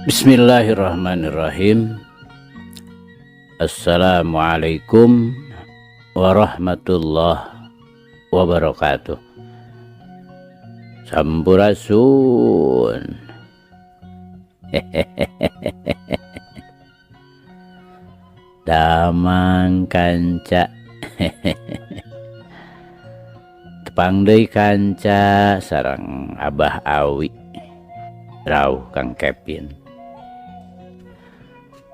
Bismillahirrahmanirrahim. Assalamualaikum warahmatullahi wabarakatuh. Sampurasun. Damang kanca. Tepang deui kanca sareng Abah Awi. Rauh Kang Kevin.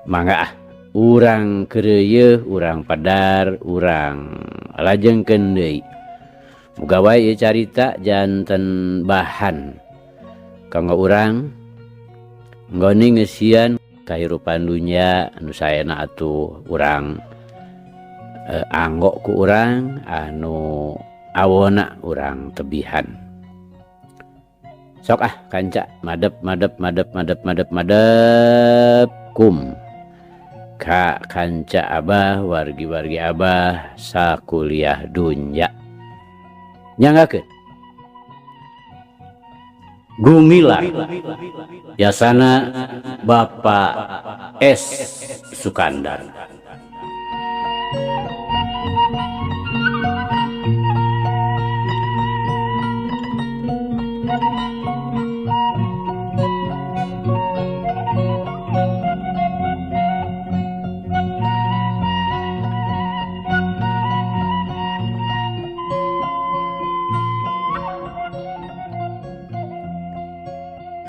Mangga ah, urang keureuyeun, urang padar, urang lajengkeun deui. Muga wae ieu carita janten bahan kanggo urang nggoni ngeusian kahirupan dunya anu saena atuh urang anggo ku urang anu awona urang tebihan. Sok ah kanca madep madep madep madep madep madep kum ka kanca abah wargi-wargi abah sakuliah dunya. Nyanggakeun Gumilar Yasana Bapak S Sukandar.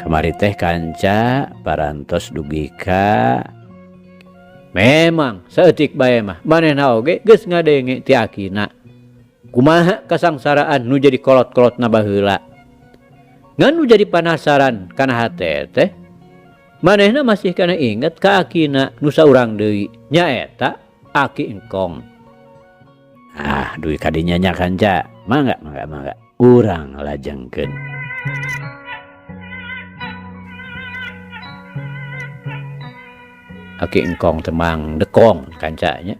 Kamari teh kanca parantos dugi ka memang saeutik bae mah manehna oge geus ngadenge ti akina kumaha kasangsaraan nu jadi kolot-kolotna baheula. Ngan nu jadi panasaran kana hate teh manehna masih kana inget ka akina nu saurang deui nyaeta Aki Engkong. Ah dugi kadinya nya kanca, mangga mangga mangga urang lajengkeun. Aki Engkong temang dekong kancanya.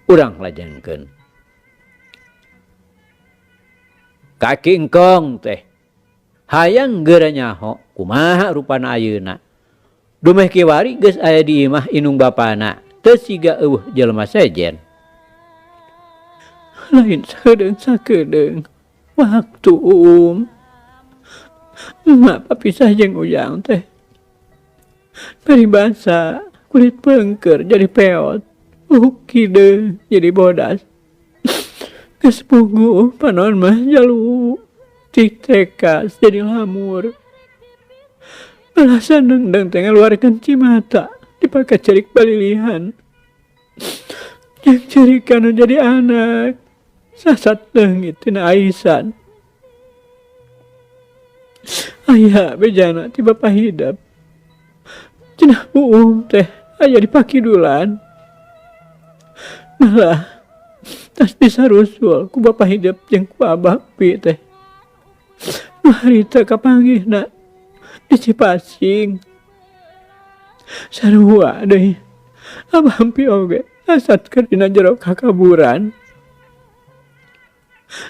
Urang lajengkeun. Kaki Engkong teh hayang geura nyaho kumaha rupana ayeuna. Dumeh kiwari geus aya di imah indung bapana teu siga eueuh jelema sejen. Lain sakedeung sakedeung waktu emak papisah jeung Ujang teh. Paribasa kulit pengker jadi peot, uki deui jadi bodas. Geus puguh panon mah jalu titekas jadi lamur. Balasan dengdeng teh ngaluarkeun cimata dipake cerik balilihan. Jeung cerikan nu jadi anak sasat leungit tina aisan. Aya bejana ti bapa hidep. Cenah uum teh aya di pakidulan. Malah tas disarusul ku bapa hidep jeung ku abah pi teh. Nu harita kapanggihna di Cipasing. Sarua deui abah pi oge asat keur dina jero kakaburan.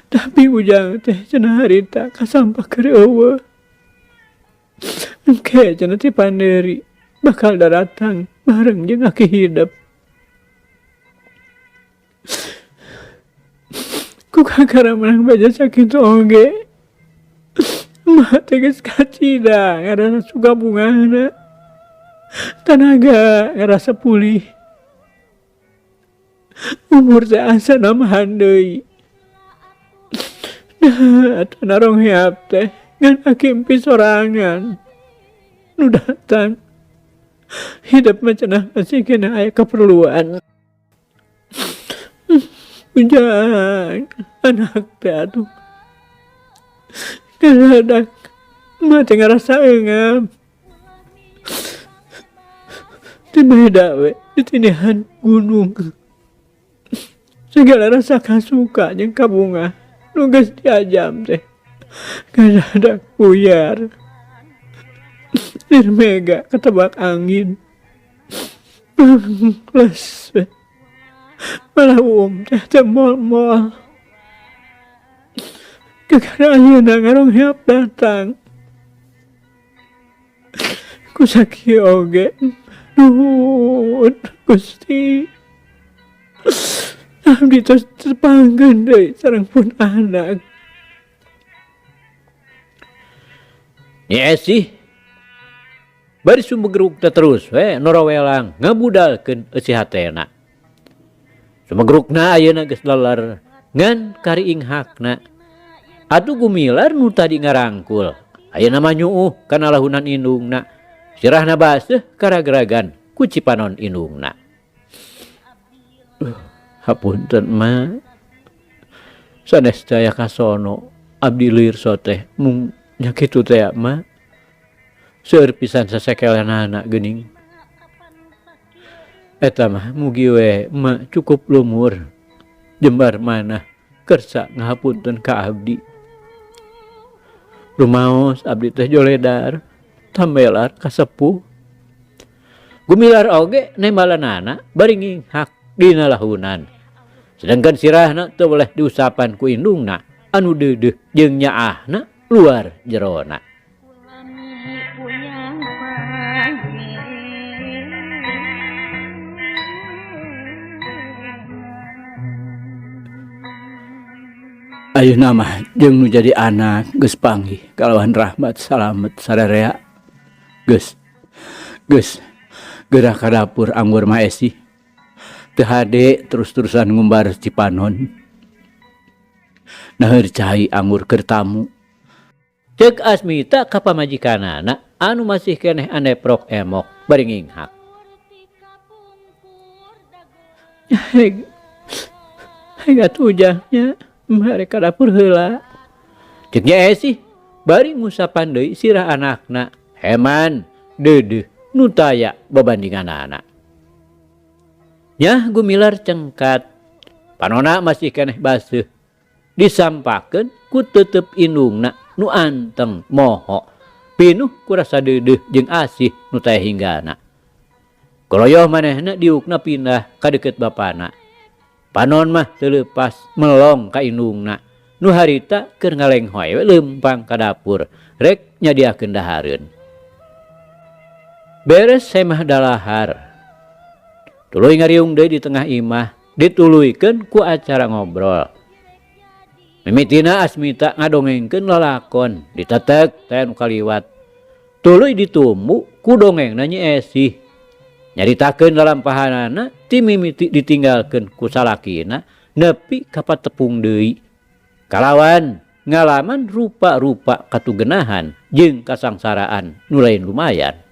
Tapi Ujang teh cenah harita kasampak keur eueuh. Engke cenah ti panderi bakal daratang bareng jeung aki hidep. Ku kakara menang baja sakitu oge. Emak teh geus kacida ngarasa suka bungahna. Tanaga ngarasa pulih. Umur teh asa namahan deui. Nah, atuh narong heap teh ngan aki empi sorangan nu datang. Hidup mah cenah masih kena aya keperluan. Ujang anak teh atuh. Kadadak mah teh ngarasa eungap. Teu beda we ditindihan gunung. Segala rasa kasuka jeung kabungah nu geus diajam teh. Kadadak buyar. Lir mega ketebak angin. Les we. Malah teh teu mol-mol. Kakara ayeuna ngarong heap datang. Ku sakieu oge nuhun Gusti. Abdi tos tepangkeun deui sareng pun anak. Nyi Esih bari sumegruk teh terus we norowelang ngabudalkeun eusi hatena. Sumegrukna ayeuna geus leler ngan kariing hakna. Atuh Gumilar nu tadi ngarangkul ayeuna mah nyuuh kana lahunan indungna. Sirahna baseuh karagragan ku cipanon indungna. Hapunten ma. Sanes teh aya kasono abdi leuir soteh mung nya kitu teh ma. Seueur pisan sasekelanana geuning. Eta mah mugi we ma cukup lumur. Jembar manah kersa ngahapunten ka abdi. Rumaos abdi teh joledar tambelar ka sepuh. Gumilar oge nembalanana bari nginghak dina lahunan. Sedangkan sirahna teu boleh diusapan ku indungna anu deudeuh jeung nyaahna luar jerona. Ayeuna mah jeung nu jadi anak geus panggih kalawan rahmat salamet sararea. Geus geus geura ka dapur anggur mah Esi. Teu hade terus-terusan ngumbar cipanon. Naheur cai anggur keur tamu. Ceuk Asmita ka pamajikanana anu masih keneh aneprok emok bari nginghak. Heg, heg atuh ujangnya mereka dapur heula. Ceuk Nyi Esih bari ngusapan deui sirah anakna heman deudeuh nu taya babandinganana. Nyah Gumilar cengkat panona masih keneh baseuh disampakeun ku tetep indungna nu anteng moho pinuh ku rasa deudeuh jeung asih nu taya hinggana. Koloyoh manehna diukna pindah ka deukeut bapana. Panon mah teu leupas melong ka indungna nu harita keur ngalenghoy we leumpang ka dapur rek nyadiakeun dahareun. Beres semah dalahar. Tuluy ngariung deui di tengah imah dituluykeun ku acara ngobrol. Mimitina Asmita ngadongengkeun lalakon ditetek teh nu kaliwat. Tuluy ditumbu ku dongengna Nyi Esih. Nyaritakeun lalampahanana ti mimiti ditinggalkeun ku salakina nepi ka patepung deui. Kalawan ngalaman rupa-rupa katugenahan jeung kasangsaraan nu lain lumayan.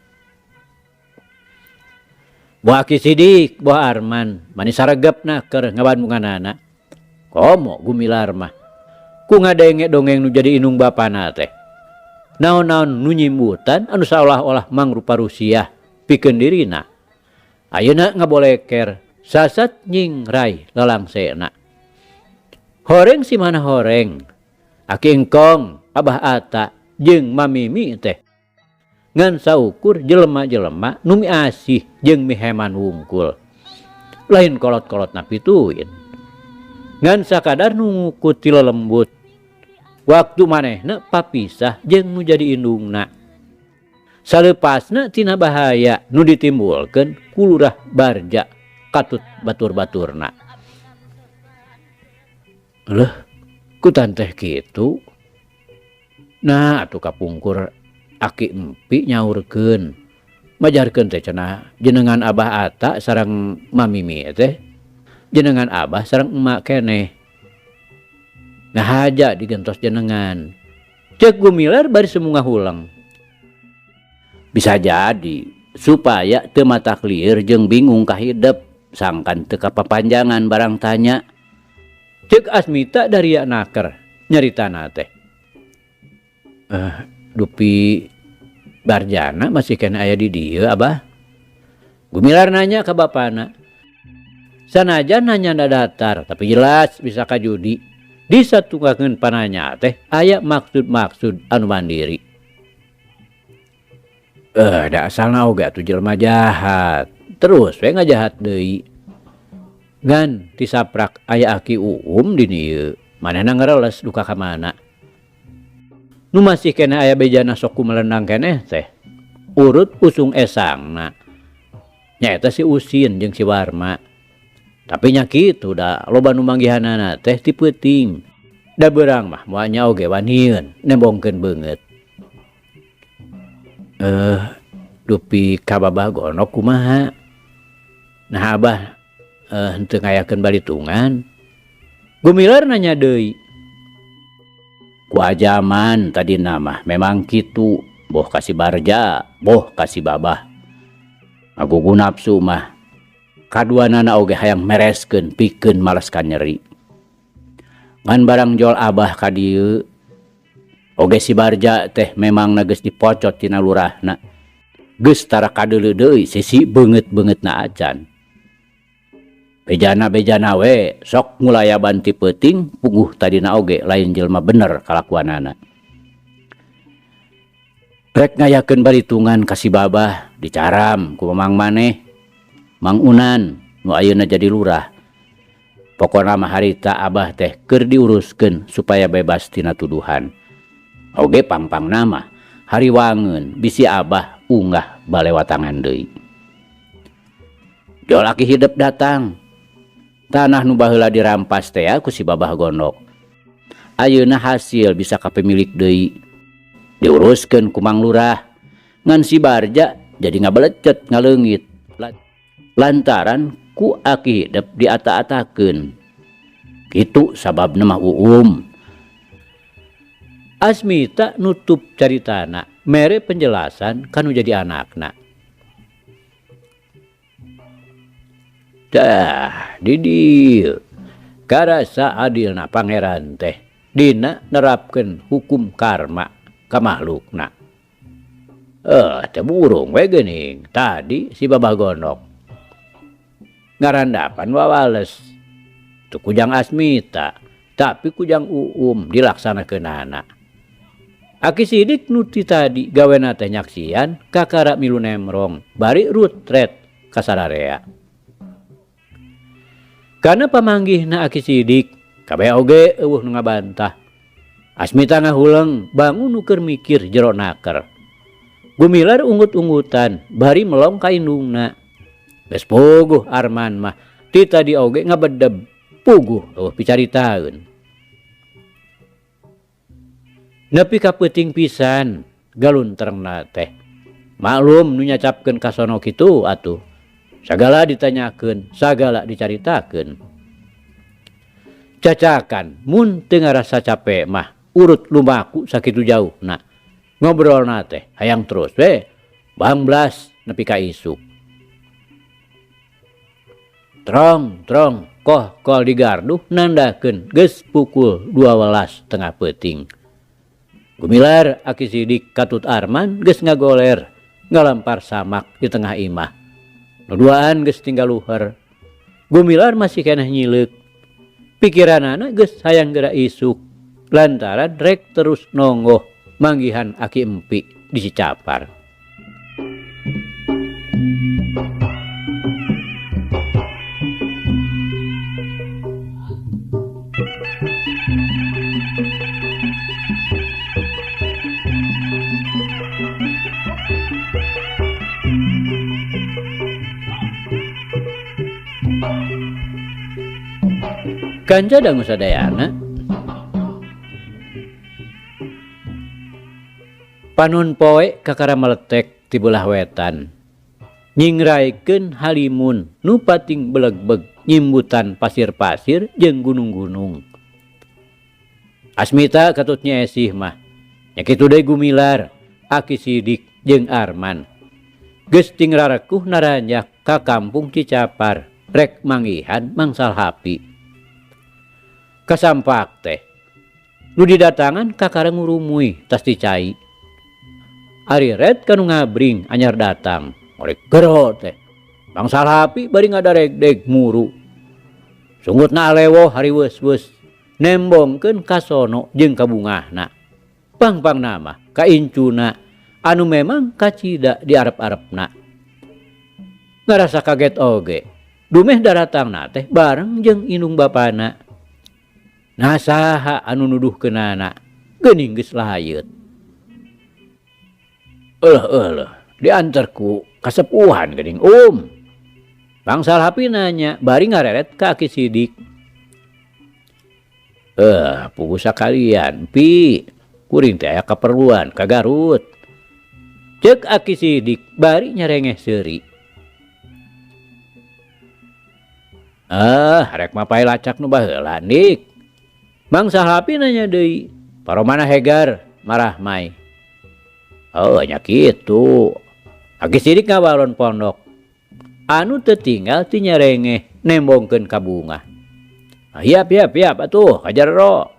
Boh Aki Sidik, boh Arman, manis saregepna keur ngabandunganana. Komo Gumilar mah. Ku ngadenge dongeng nu jadi indung bapana teh. Naon-naon nu nyimbutan anu saolah-olah mangrupa rusiah pikeun dirina. Ayeuna ngaboleker sasat nyingrai lalangsena. Horeng si mana horeng. Aki Engkong, Abah Ata jeung Mamimi teh. Ngan saukur jelema-jelema nu miasih jeung miheman wungkul. Lain kolot-kolot napituin. Ngan sakadar nu ngukut ti lelembut. Waktu manehna papisah jeung nu jadi indungna. Salepasna tina bahaya nu ditimbulkeun ku Lurah Barja katut batur-baturna. Leuh, ku tanteh kitu. Nah, atuh kapungkur Aki Empi nyaurkeun. Majarkeun teh cenah jenengan Abah Ata sareng Mamimi teh. Jenengan Abah sareng emak keneh. Ngahaja digentos jenengan. Ceuk Gumilar bari semungah huleng. Bisa jadi supaya teu matak lieur jeung bingung kahidep sangkan teu kapapanjangan barang tanya. Ceuk Asmita daria naker nyaritana teh. Dupi Barjana masih kena aya di dieu Abah. Gumilar nanya ka bapana. Sanajan nanya datar tapi jelas bisa kajudi. Disatukankeun pananya teh aya maksud-maksud anu mandiri. Da asalna oge atuh jelema jahat. Terus we ngajahat deui. Ngan tisaprak aya Aki Uum di dieu. Manehna ngereles duka ka mana. Nu masih keneh aya bejana sok kumelenang keneh teh. Urut usung esangna. Nyaeta si Usin jeung si Warma. Tapi nya kitu da loba nu manggihanana teh ti peuting. Da beurang mah moal nya oge wanieun nembongkeun beungeut. Dupi ka Babah Gonok kumaha? Nah abah henteu ngayakeun balitungan. Gumilar nanya deui. Ku ajaman tadina mah memang kitu, boh ka si Barja, boh ka si Babah. Ngagugu nafsu mah kaduanana oge hayang mereskeun pikeun males ka nyeri. Ngan barang jol abah ka dieu oge si Barja teh memang geus dipocot tina lurahna. Geus tara kadeuleu deui sisi beungeut-beungeutna acan. Bejana-bejana we sok ngulayaban ti peuting puguh tadina oge lain jelema bener kalakuanana. Rek ngayakeun baritungan ka si Babah dicaram ku mamang maneh Mang Unan nu ayeuna jadi lurah. Pokona mah harita abah teh keur diuruskeun supaya bebas tina tuduhan. Oge pangpangna mah hariwangeun bisi abah unggah balewatangan deui. Jol aki hidep datang. Tanah nu baheula dirampas teh ku si Babah Gondok. Ayeuna hasil bisa ka pemilik deui. Diuruskeun ku Mang Lurah. Ngan si Barja jadi ngabelecet ngaleungit. Lantaran ku aki hidep diata-atakeun. Kitu sababna mah uum. Asmita nutup caritana, mere penjelasan kanu jadi anakna. Dah, di dieu karasa adilna pangeran teh dina nerapkeun hukum karma ka makhlukna. Teu burung we geuning tadi si Babah Gondok. Ngarandapan wawales. Teu kujang Asmita, tapi kujang Uum dilaksanakeunana. Aki Sidik nu ti tadi gawena teh nyaksian kakara milu nemrong bari rutret ka sararea. Kana pamanggihna Aki Sidik, kabeh oge eueuh nu ngabantah. Asmita ngahuleng bangun nu keur mikir jero naker. Gumilar unggut-unggutan bari melong ka indungna. Geus puguh Arman mah ti tadi oge ngabedeb puguh eueuh picaritaeun. Nepi ka peuting pisan galunterna teh. Maklum nu nyacapkeun ka sono kitu atuh. Sagala ditanyakeun, sagala dicaritakeun. Cacakan mun teu ngarasa cape mah urut lumaku sakitu jauhna. Ngobrolna teh hayang terus we banglas nepi ka isuk. Trong trong koh kol di garduh nandakeun geus pukul 12 tengah peuting. Gumilar Aki Sidik katut Arman geus ngagoler ngalampar samak di tengah imah. Nu duaan geus tinggal luhur. Gumilar masih keneh nyileuk. Pikiranana geus hayang geura isuk lantaran rek terus nonggoh manggihan Aki Empi di Cicapar. Kanca dangu sadayana panun poe kakara meletek ti belah wetan nyingraikeun halimun nu pating belegbeg nyimbutan pasir-pasir jeung gunung-gunung. Asmita katut Nyi Esih mah nya kitu deui Gumilar, Aki Sidik jeung Arman geus tingrarekuh naranjak ka kampung Cicapar rek manggihan Mang Salhapi. Kasampak teh nu didatangan kakara ngurumuy tas dicai. Ari red kanu ngabring anyar datang orek gero teh. Mang Salhapi bari ngadaregdeg muru. Sungutna alewoh hariweus-weus nembongkeun kasono jeung kabungahna. Pangpangna mah ka incuna anu memang kacida di arep-arepna. Ngarasa kaget oge. Dumeh daratangna teh bareng jeung indung bapana. Nah saha anu nuduhkeunana geuning geus layeut. Eulah eulah Dianter ku kasepuhan geuning Um. Mang Salhapi nanya bari ngareret ka Aki Sidik. Eh, puguh sakalian Pi, kuring teh aya kaperluan ka Garut. Ceuk Aki Sidik bari nyarengeh seuri. Ah, rek mapay lacak nu baheula Dik. Mang Salhapi nanya deui, paromana hegar marahmai. Oh, nya kitu. Aki Sidik ngawalon pondok. Anu teu tinggal ti nyarengeh nembongkeun ka bungah. Ah, hiap hiap hiap atuh ka jero.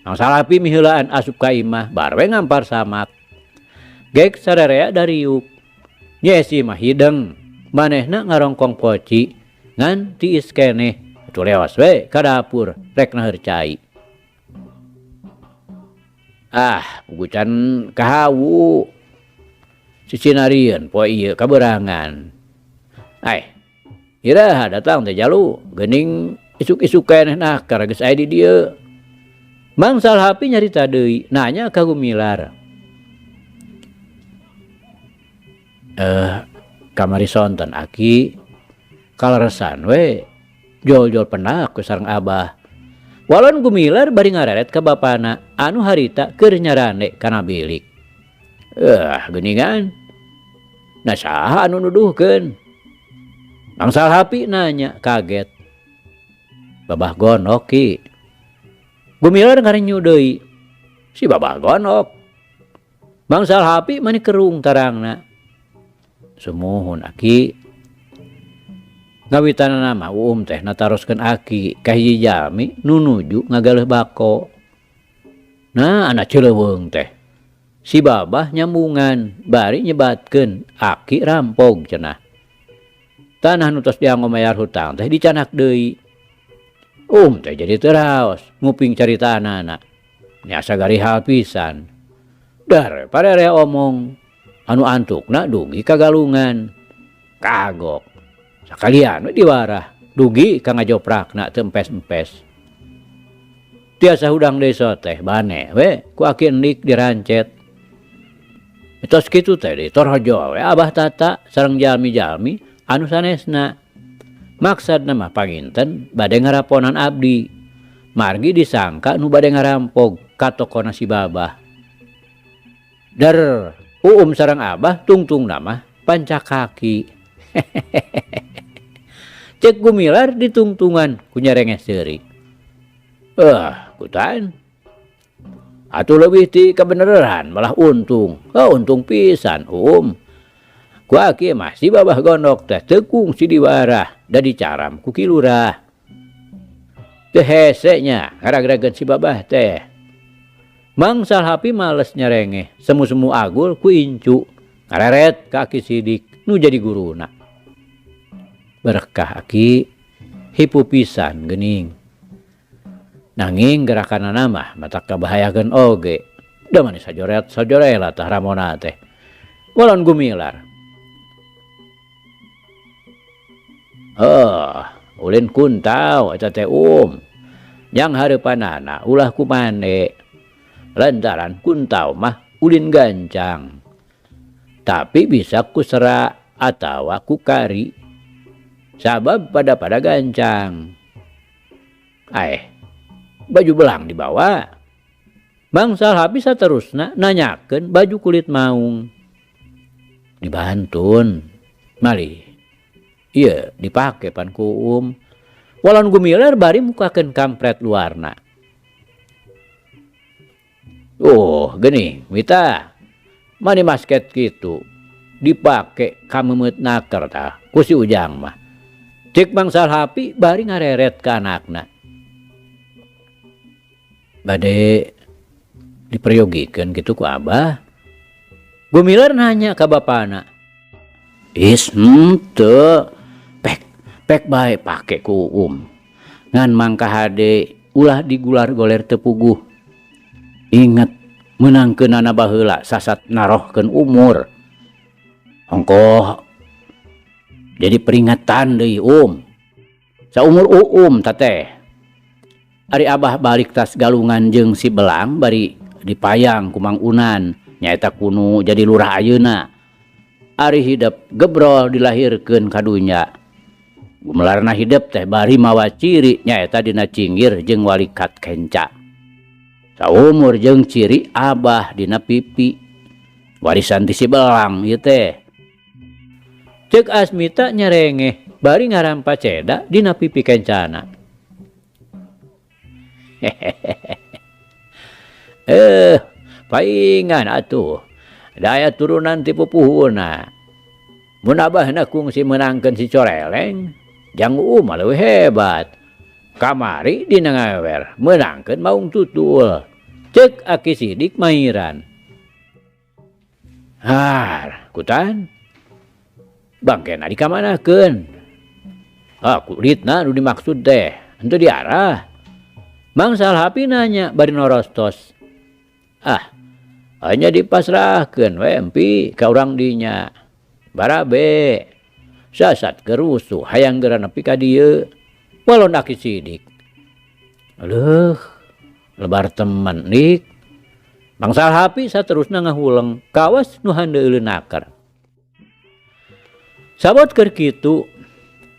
Mang Salapi miheulaan asup ka imah bar we ngampar samak. Gek sarerea dariuk. Nyi Esi mah hideng, manehna ngarongkong poci ngan tiis keneh atuh leos we ka dapur rek naheur cai. Ah, puguh can kahawu. Sisinarieun poe ieu kaberangan. Ai, iraha datang teh jalu, geuning isuk-isuk keneh nakar geus aya di dieu. Mang Salhapi nyarita deui, nanya ka Gumilar. Eh, kamari sonten aki kaleresan we jol-jol penak we sareng abah. Walon Gumilar bari ngareret ka bapana anu harita keur nyarande kana bilik. Eh, geuningan. Nah saha anu nuduhkeun? Mang Salhapi nanya kaget. Babah Gondok ki. Gumilar ngarenyu deui. Si Babah Gondok. Mang Salhapi mani kerung tarangna. Sumuhun aki. Ngawitanana mah Uum teh nataroskeun aki ka hiji jalmi nu nuju ngagaleuh bako. Nah anak Cileuweung teh. Si Babah nyambungan bari nyebatkeun aki rampog cenah. Tanah nu tos dianggo mayar hutang teh dicanak deui. Uum teh jadi teu raos nguping caritaanana. Nya asa garihal pisan. Dar parere omong anu antukna dugi ka galungan. Kagok. Sakalian we diwarah dugi ka ngajoprakna teu empes-empes. Tiasa hudang desa teh bane we ku aki endik dirancet. Tos kitu teh ditorojo we Abah Tata sareng jalmi-jalmi anu sanesna. Maksadna mah panginten bade ngaraponan abdi. Margi disangka nu bade ngarampog ka tokona si Babah. Der, Uum sareng Abah tungtungna mah pancakaki. Cek Gumilar ditungtungan ku nyarengeh seuri. Eh, kutan. Atuh leuwih ti kabeneran malah untung. Oh, untung pisan, Um. Ku aki mah si Babah Gondok teh teu kungsi diwarah da dicaram ku Ki Lurah. Teu hese nya ngaragrageun si Babah teh. Mang Salhapi males nyarengeh, semu-semu agul ku incu ngareret ka Aki Sidik nu jadi guruna. Berkah aki hipu pisan geuning. Nanging gerakanana mah matak kabahayakeun oge. Da mani sajoret sajorela tah ramona teh. Walon Gumilar. Oh, ulin kuntau eta teh Um. Jang hareupanana ulah kumane. Lantaran kuntau mah ulin gancang. Tapi bisa ku sera atawa ku kari. Sabab pada-pada gancang. Aeh, baju belang dibawa. Mang Salhapi saterusna nanyakeun baju kulit maung. Dibantun. Malih. Ieu dipake pan ku Um. Walon Gumilar bari mukakeun kampret luarna. Oh, geuning mita. Mani masket kitu dipake ka meumeut naker tah ku si Ujang mah. Cek Mang Salhapi bari ngareret ka anakna. Bade diperyogikeun kitu ku Abah. Gumilar nanya ka bapana. Is henteu. Pek, pek bae pake ku Um. Ngan mangka hade ulah digular-goler teu puguh. Inget meunangkeunana baheula sasat narohkeun umur. Ongkoh jadi peringatan deui Um. Saumur Uum teteh. Ari Abah balik tas galungan jeung si Belang bari dipayang ku Mang Unan nyaeta kunu jadi lurah ayeuna. Ari hidep gebrol dilahirkeun ka dunya. Gumelarna hidep teh bari mawa ciri nyaeta dina cinggir jeung walikat kenca. Saumur jeung ciri abah dina pipi. Warisan ti si belang ieu teh. Ceuk Asmita nyerengeh bari ngarampa ceda dina pipi kencana. Hehehe. Eh, paingan atuh. Daya turunan ti pupuhuna. Mun abahna kungsi meunangkeun si Coreleng, jang Uu mah leuwih hebat. Kamari dina ngawewer meunangkeun maung tutul. Ceuk Aki Sidik mairan. Har, kutan. Bangkena dikamanakeun? Ah, kulitna nu dimaksud teh, henteu diarah. Mang Salhapi nanya bari norostos. Ah, hanya dipasrahkeun we empi ka urang dinya. Barabe. Sasat gerusuh hayang geura nepi ka dieu. Walon Aki Sidik. Leuh, lebar temen dik. Mang Salhapi saterusna ngahuleng kawas nu handeuleun naker. Sabot keur kitu,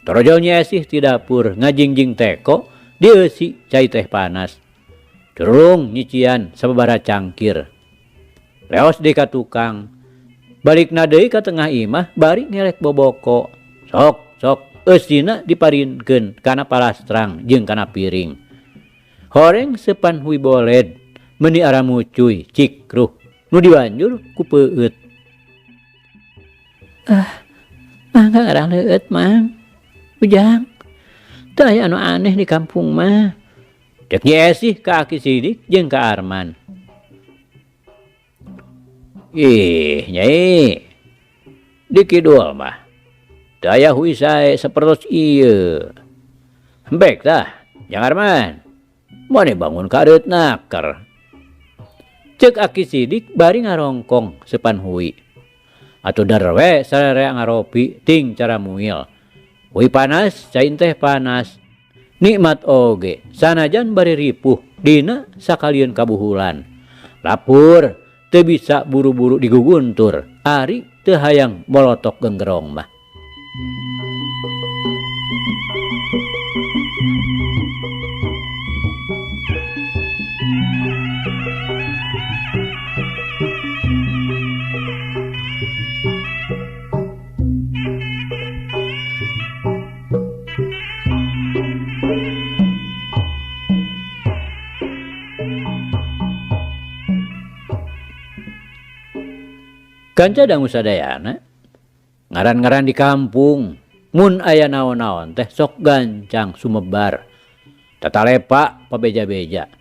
torojol Nyi Esih ti dapur ngajingjing teko dieusi cai teh panas. Curung nyician sababaraha cangkir. Leos deui ka tukang. Balikna deui ka tengah imah bari ngelek boboko. Sok, sok, eusina diparinkeun kana palastrang jeung kana piring. Horeng seupan hui boled meuni aramucuy cikruh nu dibanjur ku peueut. Ah, mangga ngarang leueut, Mang. Ujang, teu aya anu aneh di kampung mah. Cek Nyi Esih ka Aki Sidik jeung ka Arman. Ih, Nyai. Di kidul mah teu aya hui sae sapertos ieu. Hembek tah, Jang Arman. Mane bangun kareut naker. Cek Aki Sidik bari ngarongkong seupan hui. Atuh darwe sararea ngaropi ting cara muil. Hui panas, cai teh panas. Nikmat oge, sanajan bari ripuh dina sakalieun kabuhulan. Lapur, teu bisa buru-buru diguguntur, ari teu hayang molotok genggerong mah. Kanca dangu sadayana, ngaran-ngaran di kampung, mun aya naon-naon teh sok gancang sumebar, tatalepa pabeja-beja.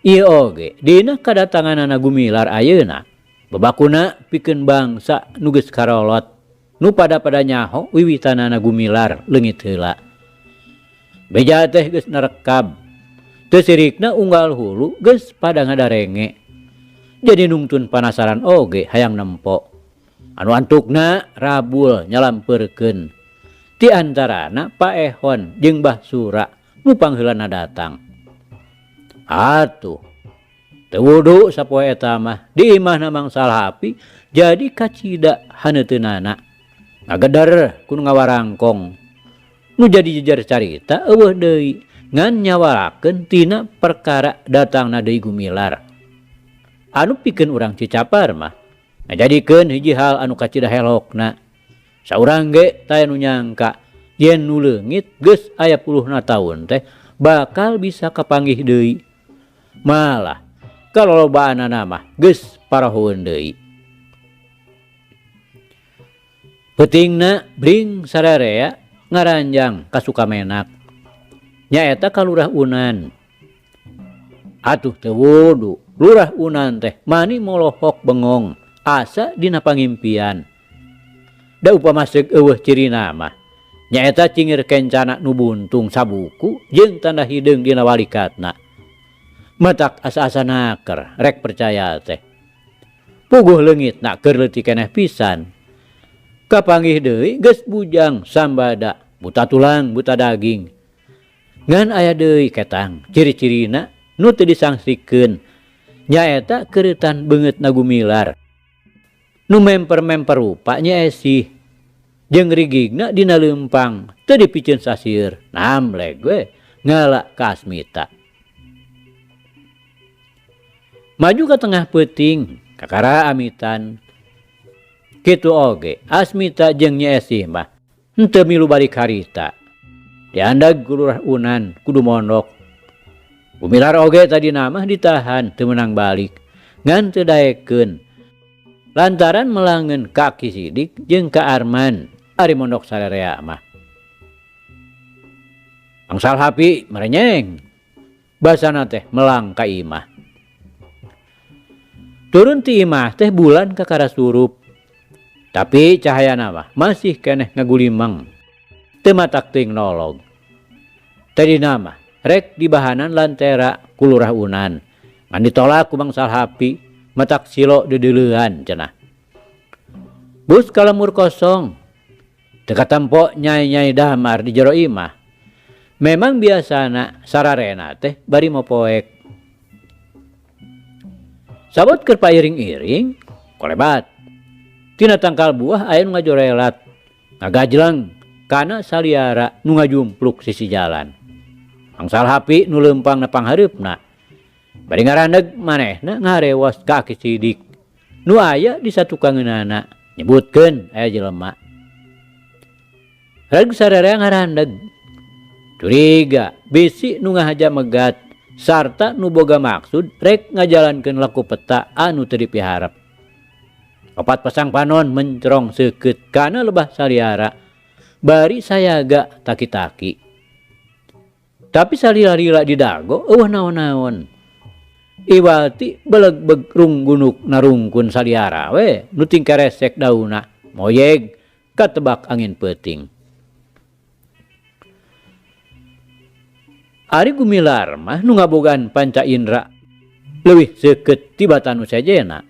Ieu oge dina kadatanganana Gumilar ayeuna, babakuna pikeun bangsa nu geus karolot, nu pada-pada nyaho wiwitanana Gumilar leungit heula. Beja teh geus narekab, teu sirikna unggal hulu geus pada ngadarenge. Jadi nungtun panasaran oge hayang nempo. Anu antukna rabul nyalampeurkeun. Ti antarana Pak Ehon jeung Bah Sura nu pangheulana datang. Atuh, teu wudu sapoe eta mah di imahna Mang Salhapi jadi kacida haneuteunana. Ngageder ku nu ngawarangkong. Nu jadi jejer carita eueuh deui ngan nyawarakeun tina perkara datangna deui Gumilar. Anu pikeun urang Cicapar mah ngajadikeun hiji hal anu kacida helokna. Saurang ge taya nu nyangka yen nu leungit geus aya puluhna taun teh bakal bisa kapanggih deui. Malah kalolobaanana mah geus parahoeun deui. Peutingna bring sararea ngaranjang ka Sukamenak. Nyaeta ka Lurah Unan. Atuh teu wudu, Lurah Unan teh mani molohok bengong asa dina pangimpian. Da upama seuk eueuh cirina mah, nyaeta cingir kencana nu buntung sabuku jeung tanda hideung dina walikatna. Matak asa-asa naker rek percaya teh. Puguh leungitna keur leutik keneh pisan. Kapanggih deui geus bujang sambada, buta tulang buta daging. Ngan aya deui ketang ciri-cirina nu teu disangsikeun nyaeta keureutan beungeutna Gumilar. Nu memper-memper rupa Nyi Esih jeung rigigna dina leumpang teu dipiceun saseur. Namleg we ngala ka Asmita. Maju ka tengah peuting kakara amitan. Kitu oge Asmita jeung Nyi Esih mah henteu milu balik harita. Diandag ku Lurah Unan kudu mondok. Gumilar oge tadina mah ditahan teu meunang balik ngan teu daekeun. Lantaran melangeun ka Ki Sidik jeung ka Arman ari mondok sarerea mah. Angsal hapi merenyeng. Basana teh melang ka imah. Turun ti imah teh bulan kakara surup. Tapi cahayana mah masih keneh ngagulimeng. Teu matak teuing nolog. Tadina mah rek dibahanan lantera ku Lurah Unan. Ngan ditolak ku Bang Salhapi matak silo deudeulean cenah. Bus ka lemur kosong. Teu katempo nyai-nyai damar di jero imah. Memang biasana sararena teh bari mopoek. Sabot keur pairing-iring, kolebat. Tina tangkal buah aya nu ngajorelat, ngagajleng kana saliara nu ngajumpluk sisi jalan. Angsal hapi nu leumpang na panghareupna. Bari ngarandeg manehna ngarewas ka Aki Sidik. Nu aya di satukangeunana nyebutkeun aya jelema. Reg sararea ngarandeg. Curiga bisi nu ngahaja megat sarta nu boga maksud rek ngajalankeun laku peta anu teu dipiharep. Opat pasang panon mencrong seukeut kana lebah saliara bari sayaga taki-taki. Tapi salila-lila di dago eueuh naon-naon. Iwati belegbeg runggunuk narungkun saliara we nu tingkeresek dauna moyeg katebak angin peuting. Ari Gumilar mah nu ngabogaan panca indra leuwih seukeut tibatan nu sejena.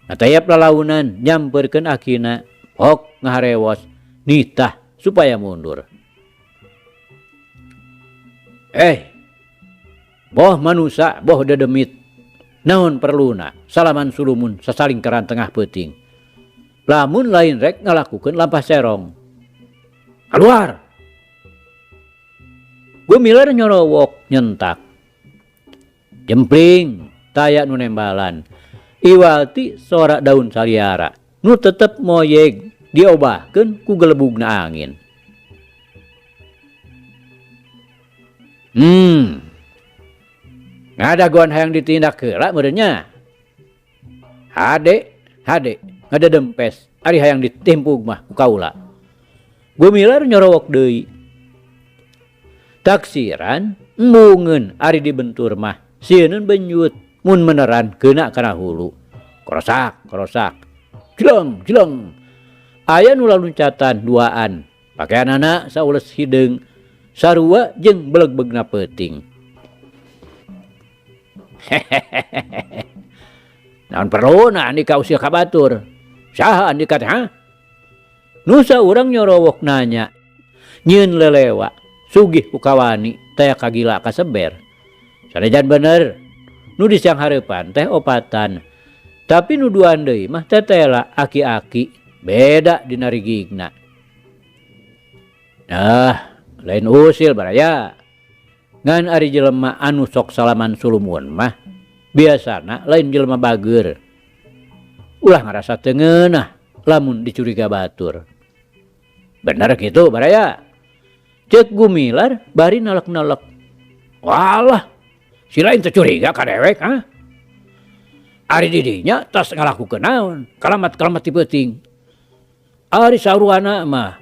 Natayap lalaunan nyamperkeun akina hok ngaharewos nitah supaya mundur. Boh manusa boh dedemit. Naon perluna salaman sulumun sasalingkaran tengah peuting. Lamun lain rek ngalakukeun lampah serong. Keluar. Gumilar nyorowok nyentak. Jempling taya nu nembalan. Iwati sora daun saliara nu tetep moyeg diobahkeun ku gelebugna angin. Ngadagoan hayang ditindak heula meureun nya. Hade, hade, ngadedempes ari hayang ditimpug mah ku kaula. Gumilar nyorowok deui. Taksiran embungeun ari dibentur mah sieun benjut mun meneran keuna kana hulu. Korosak, korosak. Jeleng, jeleng. Aya nu laluncatan duaan. Pakaianana saules hideung sarua jeung belegbegna peuting. Hehehe. Naon perluna andika usil ka batur? Saha andika teh, ha? Nu saurang nyorowok nanya. Nyieun lelewa, sugih ku kawani teh kagila kaseber. Sanajan bener, nu disiang hareupan teh opatan. Tapi nu duaan deui mah tetela aki-aki, beda dina rigigna. Nah, lain usil baraya. Ngan ari jelema anu sok salaman sulumun mah biasana lain jelema bager. Ulah ngarasa teu ngeunah lamun dicuriga batur. Bener kitu baraya. Ceuk Gumilar bari nalek-nalek. Walah, si lain teu curiga ka dewek, ha? Ari didinya tas ngalakukeun naon, kalamat-kalamat ti peuting. Ari sauruana mah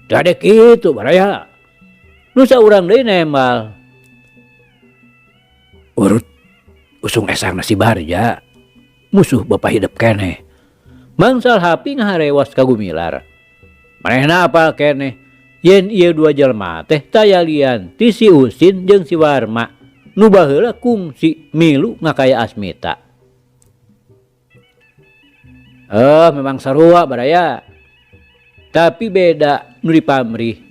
teu ade kitu baraya. Nu saurang deui nembal. Urut usung esang si Barja, musuh bapa hidup keneh. Mangsal hapi ngaharewas ka Gumilar. Manehna apal keneh yen ieu dua jelema teh tayalian ti si Usin jeung si Warma nu baheula kungsi milu ngakaya Asmita. Memang sarua baraya. Tapi beda nu dipamrih.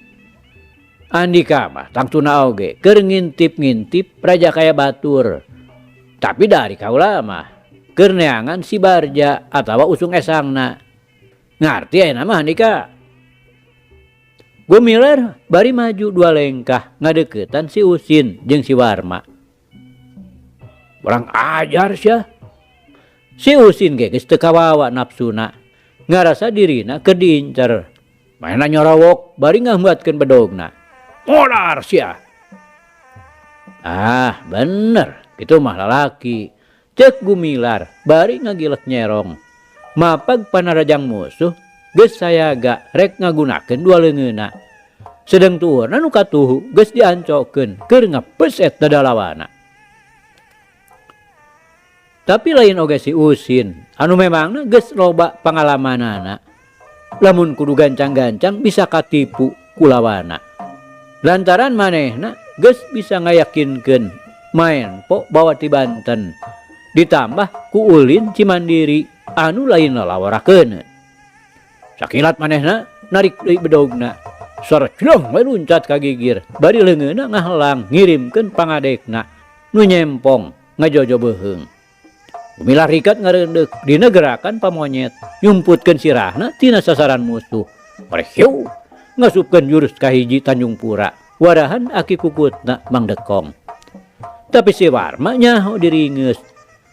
Andika mah tangtuna oge keur ngintip-ngintip raja kaya batur. Tapi dari kaula mah Keur neangan si Barja atawa usung esangna. Ngarti ayeuna mah Handika. Gumilar bari maju dua lengkah ngadeukeutan si Usin jeung si Warma. Urang ajar sia. Si Usin ge geus teu kawawa nafsuna. Ngarasa dirina keur diincer. Manehna nyorowok bari ngahmbatkeun bedogna. Modar sia. Ah, bener, kitu mah lalaki. Cek Gumilar bari ngagilek nyerong. Mapag panarajang musuh geus sayaga rek ngagunakeun dua leungeunna. Sedeng tuhurna nu katuhu geus diancokeun keur ngapeset dada lawana. Tapi lain oge si Usin anu memangna geus loba pangalamanana. Lamun kudu gancang-gancang bisa katipu ku lawana. Lantaran manehna geus bisa ngayakinkeun maen po bawa ti Banten. Ditambah ku ulin Cimandiri anu lain lalaworakeun. Sakilat manehna narik deui bedogna. Suara clong we luncat ka gigir. Bari leungeunna ngahelang ngirimkeun pangadekna nu nyempong ngajojo beuheung. Gumilar rikat ngareundeuk dina gerakan pamonyet nyumputkeun sirahna tina sasaran musuh. Parehiu ngasupkeun jurus kahiji Tanjung Pura warahan aki kukutna Mang Dekong. Tapi si Warma nyaho diringeus.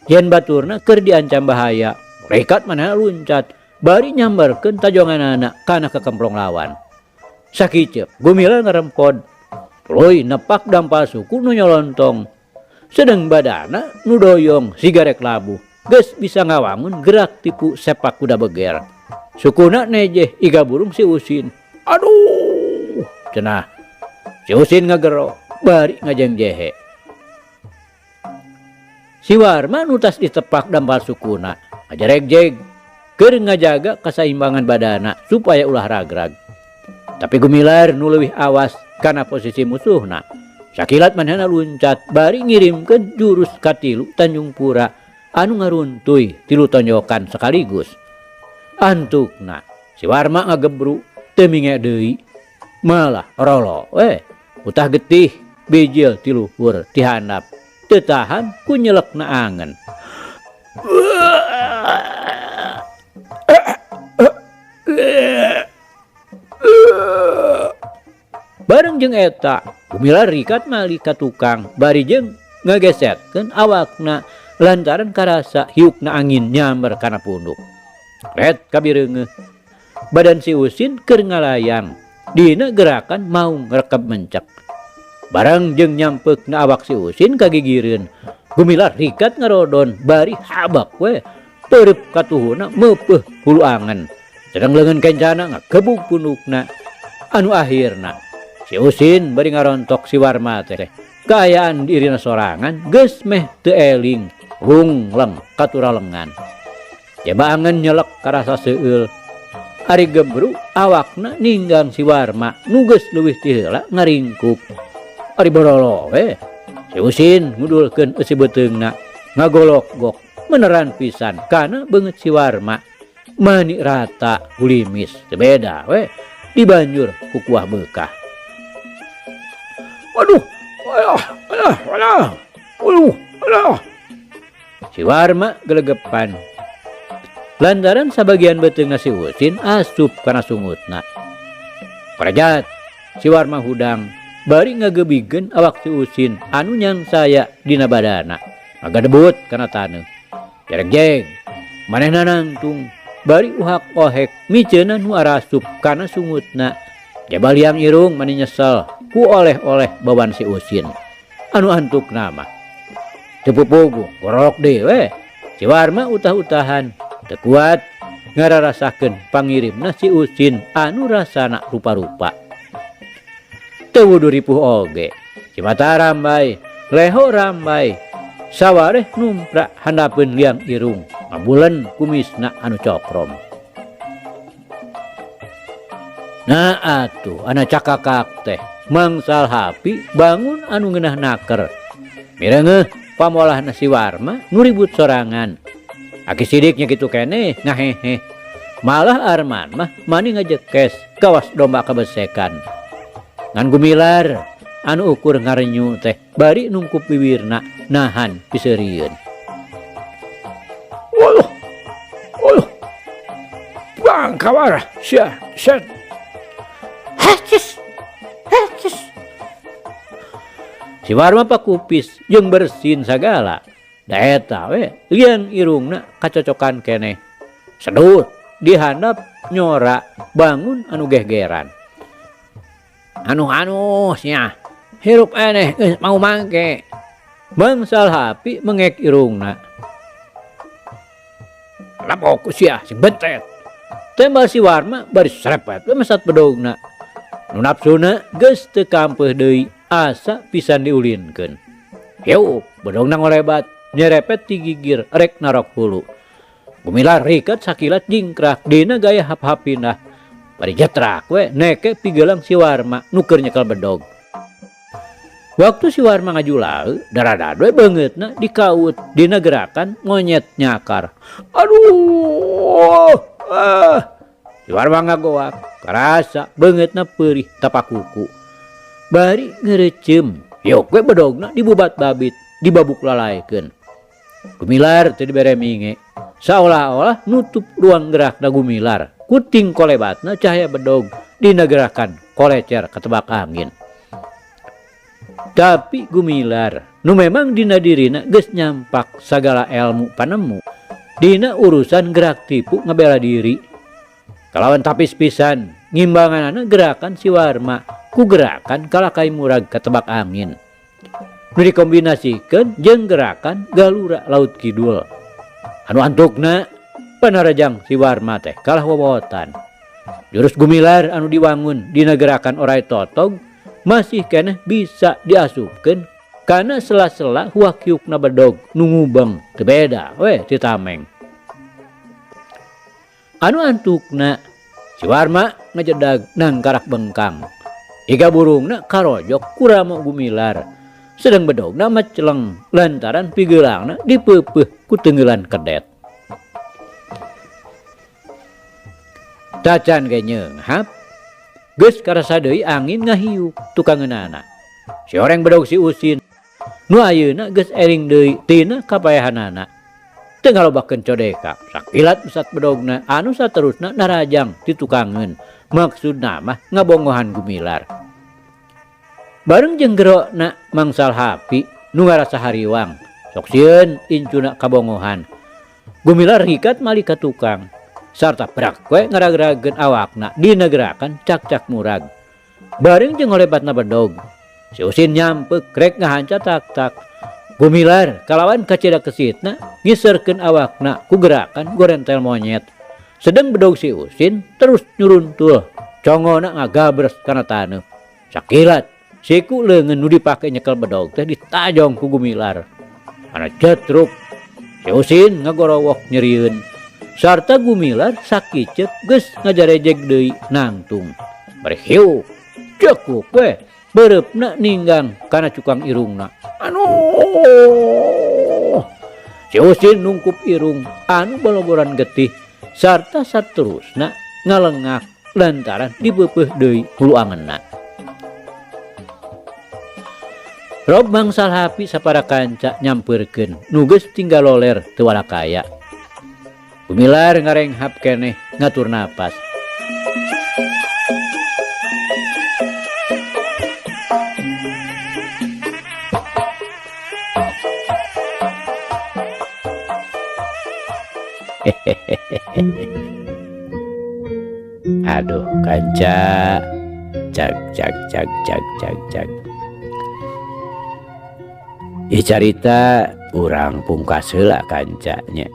Yen baturna keur diancam bahaya, rikat manehna luncat bari nyambarkeun tajonganana kana kekemplong lawan. Sakiceup Gumilar ngarempod. Tuluy nepak dampal suku nu nyolontong. Sedeng badana nu doyong siga rek labuh geus bisa ngawangun gerak tipu sepak kuda beger. Sukuna nejeh iga burung si Usin. Aduh, cenah. Si Usin ngagero bari ngajengjehe. Si Warma nu tas ditepak dampal sukuna ngajaregjeg keur ngajaga kasaimbangan badana supaya ulah ragrag. Tapi Gumilar nu leuwih awas kana posisi musuhna. Sakilat manehna luncat bari ngirimkeun jurus katilu Tanjung Pura anu ngaruntuy tilu tonjokan sekaligus. Antukna si Warma ngagebru teu minge deui. Malah rolo we utah getih bijil ti luhur ti handap teu tahan ku nyelekna angen. Bareng jeung eta, Gumilar rikat mali ka tukang bari jeung ngagesetkeun awakna lantaran karasa hiukna angin nyamber kana punduk. Ret kabireungeuh. Badan si Usin keur ngalayang dina gerakan maung rekep mencek. Bareng jeung nyampeukna awak si Usin kagigireun. Gumilar rikat ngarodon bari habak we peureub katuhuna meupeuh hulu angen. Sedang leungeun kencana ngagebug pundukna. Anu akhirna si Usin bari ngarontok si Warma teh. Kaayaan dirina sorangan geus meh teu eling lungleng katuralengan. Jaba angen nyelek karasa seueul. Ari gebru awakna ninggang si Warma nu geus leuwih ti heula ngaringkuk. Ari borolo we si Usin ngudulkeun eusi beuteungna ngagolok-gok meneran pisan kana beungeut si Warma. Mani rata gulimis teu beda we dibanjur ku kuah beukah. Waduh, alah, alah, alah, aduh, alah. Si Warma gelegepan. Lantaran sabagian beuteungna si Usin asup kana sungutna. Parajat si Warma hudang bari ngagebigeun awak si Usin anu nyangsaya dina badana. Ngagadebut kana taneuh. Jeregjeg manehna nangtung bari uhak ohek miceunna nu arasup kana sungutna. Jaba liang irung mani nyesel ku oleh-oleh bawan si Usin. Anu antuk nama. Teu pupugu gorok deui we. Si Warma utah-utahan teu kuat ngararasakeun pangirimna si Usin anu rasana rupa-rupa. Teu wudu ripuh oge. Si mata rambai, leho rambai. Sawareh numprak handapeun liang irung, ngabulen kumisna anu cokrom. Nah atuh ana cakakak teh mangsal hapi bangun anu ngeunah naker. Mireungeuh pamolahna si Warma nu ribut sorangan. Aki Sidiknya kitu keneh ngaheheh. Malah Arman mah mani ngajekes kawas domba kabesekan. Ngan Gumilar anu ukur ngarenyu teh bari nungkup bibirna nahan piseurieun. Tang kawarah sia set. Hecis. Hecis. Si Warma pakupis jeung bersin sagala. Da eta we liang irungna kacocokan keneh. Sedut di handap nyora bangun anu gehgeran. Anu-anu sia hirup eneh geus mau mangke. Mang Salhapi mengek irungna. Lapok sia sing bentet. Tembal si Warma bari serepet we mesat bedogna. Nu nafsuna geus teu kampeuh deui asa pisan diulinkeun. Hiup bedogna ngolebat nyerepet ti gigir rek narok hulu. Gumilar riket sakilat jingkrak dina gaya hap-hapinah. Bari jetrak we neke pigelang si Warma nu keur nyekel bedog. Waktu si Warma ngajulaeu, daradad we beungeutna dikaut dina gerakan monyet nyakar. Aduh! Ah! Si Warma ngagoak, karasa beungeutna peurih tapak kuku. Bari ngereuceum, yok we bedogna dibubat babit, dibabuk lalaekeun. Gumilar teu dibere minge, saolah-olah nutup ruang gerakna Gumilar. Kuting kolebatna cahaya bedog dina gerakan kolecer katebak angin. Tapi Gumilar nu memang dina dirina geus nyampak sagala elmu panemu dina urusan gerak tipu ngebela diri. Kalawan tapis pisan ngimbanganana gerakan si Warma ku gerakan kalakai murag katebak angin. Nu dikombinasikeun jeung gerakan galura laut kidul. Anu antukna panarajang si Warma teh kalah wowotan. Jurus Gumilar anu diwangun dina gerakan orai totog masih keneh bisa diasupkeun kana sela-sela huakiukna bedog nu ngubeng teu beda we ti tameng. Anu antukna si Warma ngejedag nangkarak bengkang. Iga burungna karojok kuramo Gumilar. Sedang bedogna meceleng lantaran pigeulangna dipeupeuh ku tenggelan kedet. Tacan ge nyeunghap geus karasa deui angin ngahiuk tukangeunana. Si oreng bedog si Usin nu ayeuna geus ering deui tina kapaehanana. Teu ngalobakeun codeka, sakilat mesat bedogna anu saterusna narajang ti tukangeun. Maksudna mah ngabongohan Gumilar. Bareng jeung gerona Mang Salhapi nu ngarasa hariwang, sok sieun incuna kabongohan. Gumilar hikat mali ka tukang. Sarta prak we ngaragrageun awakna dina gerakan cak-cak murag. Bareng jeung ngolebatna bedog. Si Usin nyampek rek ngahanca tak-tak. Gumilar kalawan kacida kesitna ngiserkeun awakna ku gerakan gorentel monyet. Sedeng bedog si Usin terus nyuruntul, congona ngagabres kana taneuh. Sakilat siku leungeun nu dipake nyekel bedog teh ditajong ku Gumilar. Kana cetruk si Usin ngagorowok nyerieun. Sarta Gumilar sakiceup geus ngajarejeg deui nangtung. Bari hiuk cekuk we beureupna ninggang kana cukang irungna. Anuh! Si Usin nungkup irung anu boloboran getih sarta saterusna ngalengak lantaran dipeupeuh deui hulu angenna. Rob Mang Salhapi sapara kanca nyampeurkeun nu geus tinggal loler teu walakaya. Gumilar ngarenghap keneh ngatur napas. Aduh kanca, cag cag cag cag cag cag. Ih carita urang pungkas heula kancanya.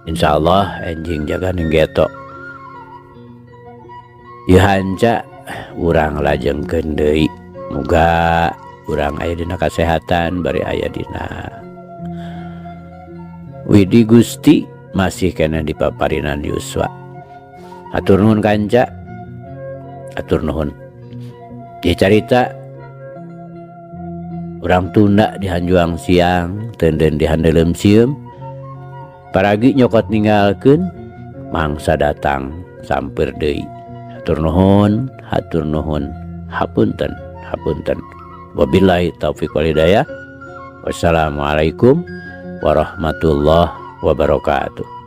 Insyaallah enjing jaga ning geto. Ieu hanca urang lajengkeun deui. Muga urang aya dina kasehatan bari aya dina Widi Gusti masih kena di paparinan yuswa. Hatur nuhun kanca. Hatur nuhun. Ieu carita urang tunda di hanjuang siang, tenden di handeuleum sieum. Paragi nyokot ninggalkeun mangsa datang samper deui. Hatur nuhun, hatur nuhun, hapunten, hapunten. Wabillahi taufiq wal hidayah. Wassalamualaikum warahmatullahi wabarakatuh.